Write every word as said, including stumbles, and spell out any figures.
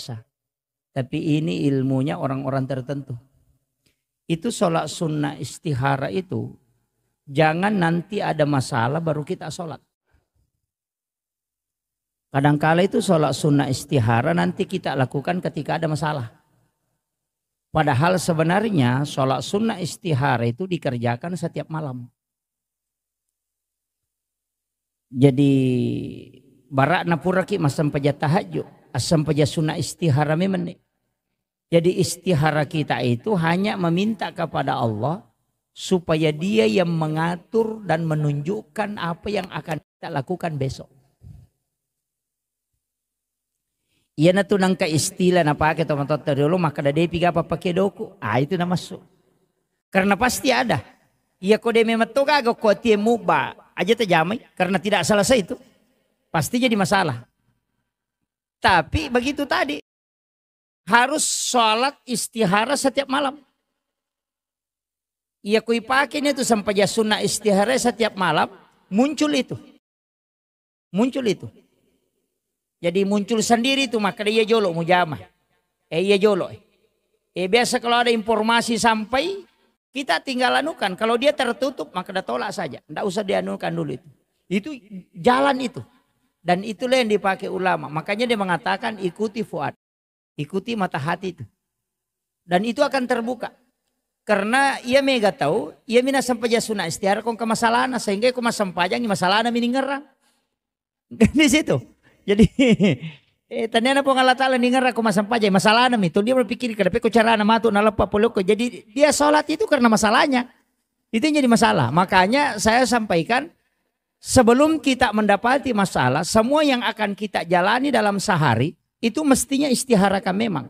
biasa. Tapi ini ilmunya orang-orang tertentu. Itu sholat sunnah istihara itu, jangan nanti ada masalah baru kita sholat. Kadangkala itu sholat sunnah istihara nanti kita lakukan ketika ada masalah. Padahal sebenarnya sholat sunnah istihara itu dikerjakan setiap malam. Jadi, bara'na puraki massempajang tahajud, assempajang sunnah istihara memenni. Jadi, istihara kita itu hanya meminta kepada Allah supaya Dia yang mengatur dan menunjukkan apa yang akan kita lakukan besok. Iyanatu nangka istilah napake tomatoatta riolo, makkeda, "Depi gapa pake doku." Ah, itu namassu. Karena pasti ada. Iya, ko de memang to gaga ko atie mubba, aja tajamai, karena tidak selesai itu. Pasti jadi masalah. Tapi begitu tadi, harus sholat istihara setiap malam. Iya, ko ipake ni tu sempajang sunnah istihara setiap malam, muncul itu. Muncul itu. Jadi muncul sendiri itu, makkeda, "Iya jolo mujama." Eh, iya jolo. Eh, biasa kalau ada informasi sampai, kita tinggal anukan. Kalau dia tertutup, makkeda tolak saja. Ndak usah dianukan dulu itu. Itu jalan itu. Dan itulah yang dipakai ulama. Makanya dia mengatakan, "Ikuti fuad." Ikuti mata hati itu. Dan itu akan terbuka. Karena iya mega tau, iya mina sempajang sunnah istihara ko engka masalahna, sehingga ko massempajang masalahna miningerang. Di situ. Jadi, eh, taniana Puang Allah Ta'ala ningerang ko massempajang, masalahna mi. Itu dia berpikir, "Kenapa ko carana matu naleppa polokko?" Jadi, dia sholat itu karena masalahnya. Itu yang jadi masalah. Makanya saya sampaikan, sebelum kita mendapati masalah, semua yang akan kita jalani dalam sehari, itu mestinya istiharakan memang.